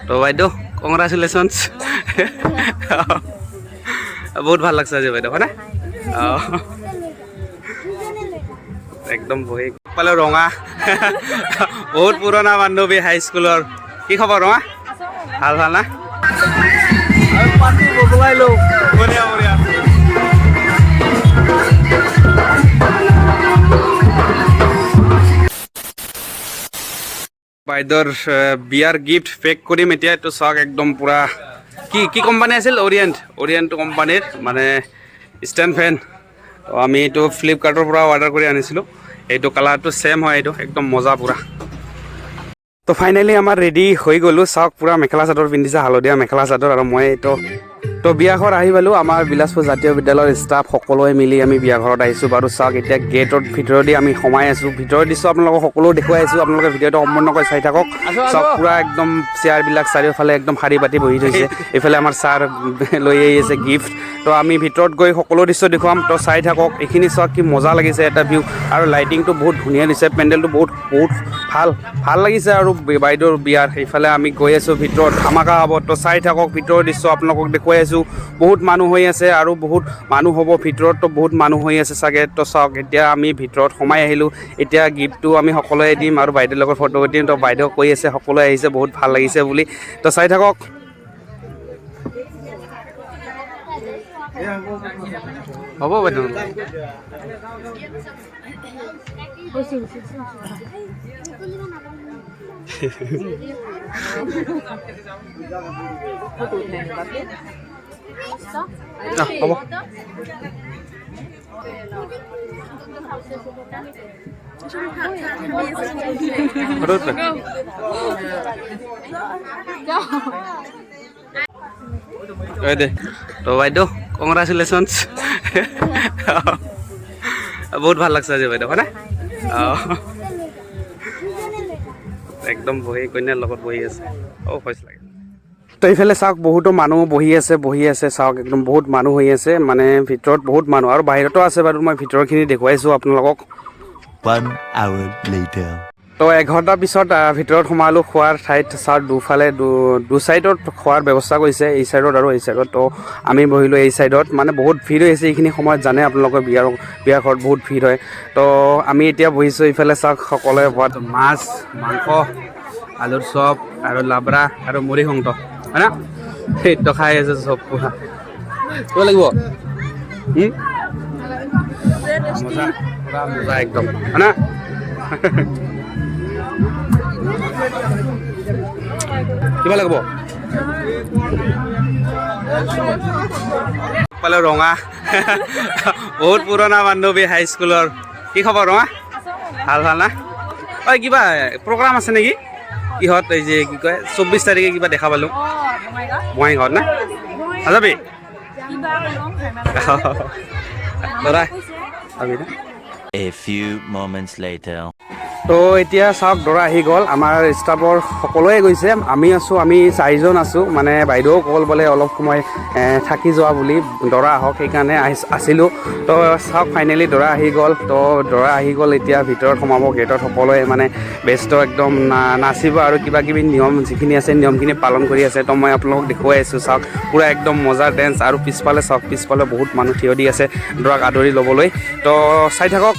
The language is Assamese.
তো বাইদেউ, কংগ্ৰেচুলেশ্যনছ। বহুত ভাল লাগছে আজি বাইদেউ, হয়নে? অঁ, একদম বহি পালে। ৰঙা বহুত পুৰণা বান্ধৱী হাইস্কুলৰ। কি খবৰ ৰঙা? ভাল ভাল না? বঢ়িয়া বঢ়িয়া। বাইদেউৰ বিয়াৰ গিফ্ট পেক কৰিম এতিয়া। এইটো চাওক, একদম পূৰা কি কি কোম্পানী আছিল, অৰিয়েণ্ট, অৰিয়েণ্ট কোম্পানীৰ মানে ষ্টেণ্ড ফেন। তো আমি এইটো ফ্লিপকাৰ্টৰ পৰা অৰ্ডাৰ কৰি আনিছিলোঁ। এইটো কালাৰটো ছেম হয়, এইটো একদম মজা পূৰা। তো ফাইনেলি আমাৰ ৰেডি হৈ গ'লোঁ। চাওক, পূৰা মেখেলা চাদৰ পিন্ধিছে, হালধীয়া মেখেলা চাদৰ। আৰু মই এইটো তো বিয়া ঘৰ আহি পালোঁ। আমাৰ বিলাসপুৰ জাতীয় বিদ্যালয়ৰ ষ্টাফ সকলোৱে মিলি আমি বিয়া ঘৰত আহিছোঁ বাৰু। চাওক, এতিয়া গেটৰ ভিতৰেদি আমি সোমাই আছোঁ। ভিতৰৰ দৃশ্য আপোনালোকক সকলো দেখুৱাই আছোঁ। আপোনালোকে ভিডিঅ'টো সম্পূৰ্ণকৈ চাই থাকক। চাওক, পূৰা একদম চেয়াৰবিলাক চাৰিওফালে একদম শাৰী পাতি বহি থৈছে। এইফালে আমাৰ ছাৰ লৈ আহি আছে গিফ্ট। তো আমি ভিতৰত গৈ সকলো দৃশ্য দেখুৱাম, তো চাই থাকক। এইখিনি চাওক, কি মজা লাগিছে এটা ভিউ আৰু লাইটিংটো বহুত ধুনীয়া দিছে। পেণ্ডেলটো বহুত বহুত ভাল ভাল লাগিছে। আৰু বাইদেউৰ বিয়াৰ সেইফালে আমি গৈ আছোঁ, ভিতৰত ধামাকা হ'ব। তো চাই থাকক, ভিতৰৰ দৃশ্য আপোনালোকক দেখুৱাই আছোঁ। বহুত মানুহ হৈ আছে আৰু বহুত মানুহ হ'ব ভিতৰততো, বহুত মানুহ হৈ আছে চাগে। তো চাওক, এতিয়া আমি ভিতৰত সোমাই আহিলোঁ। এতিয়া গিফ্টটো আমি সকলোৱে দিম আৰু বাইদেউৰ লগত ফটো উঠিম। তো বাইদেউ কৈ আছে সকলোৱে আহিছে, বহুত ভাল লাগিছে বুলি। তো চাই থাকক। হ'ব বাইদেউ। হ'ব। ফটো উঠবে? এই দে। তো বাইদেউ, কংগ্ৰেচুলেশ্যনছ। বহুত ভাল লাগছে আজি বাইদেউ, হয়নে? অঁ, একদম বহি কন্যাৰ লগত বহি আছে। অ' ভইচ লাগে। তো এইফালে চাওক, বহুতো মানুহ বহি আছে, বহি আছে। চাওক, একদম বহুত মানুহ হৈ আছে, মানে ভিতৰত বহুত মানুহ আৰু বাহিৰতো আছে বাৰু। মই ভিতৰখিনি দেখুৱাইছোঁ আপোনালোকক। One hour later. তো এঘণ্টাৰ পিছত ভিতৰত সোমালোঁ খোৱাৰ ঠাইত। চাওক, দুফালে দু চাইডত খোৱাৰ ব্যৱস্থা কৰিছে, এই চাইডত আৰু এই চাইডত। তো আমি বহিলোঁ এই চাইডত। মানে বহুত ভিৰ হৈ আছে এইখিনি সময়ত, জানে আপোনালোকে, বিয়াৰ ঘৰত বহুত ভিৰ হয়। তো আমি এতিয়া বহিছোঁ এইফালে। চাওক, সকলোৱে ভাত, মাছ, মাংস, আলুৰ চপ আৰু লাবৰা আৰু মুড়ি ঘণ্ট, হয় না? সেইটো খাই আছে চব পুৰা। কিবা লাগিব? মজা, পুৰা মজা একদম, হয় না? কিবা লাগিব পালে। ৰঙা বহুত পুৰণা বান্ধৱী হাইস্কুলৰ। কি খবৰ ৰঙা? ভাল ভাল না? ঐ, কিবা প্ৰগ্ৰাম আছে নেকি কিহত? এই যে কি কয়, 24 তাৰিখে কিবা দেখা পালোঁ বঙাইগাঁৱত না? নাযাবি দৰা যাবি না? A few moments later. তো এতিয়া চাওক, দৰা আহি গ'ল। আমাৰ ষ্টাফৰ সকলোৱে গৈছে, আমি আছোঁ, আমি চাৰিজন আছোঁ। মানে বাইদেউ ক'ল বোলে অলপ সময় থাকি যোৱা বুলি, দৰা আহক, সেইকাৰণে আহি আছিলোঁ। তো চাওক, ফাইনেলি দৰা আহি গ'ল। তো দৰা আহি গ'ল, এতিয়া ভিতৰত সোমাব। গেটত সকলোৱে মানে ব্যস্ত একদম, নাচিব আৰু কিবা কিবি নিয়ম যিখিনি আছে নিয়মখিনি পালন কৰি আছে। তো মই আপোনালোকক দেখুৱাই আছোঁ। চাওক, পূৰা একদম মজা ডেন্স। আৰু পিছফালে চাওক, পিছফালে বহুত মানুহ থিয় দি আছে দৰাক আদৰি ল'বলৈ। তো চাই থাকক।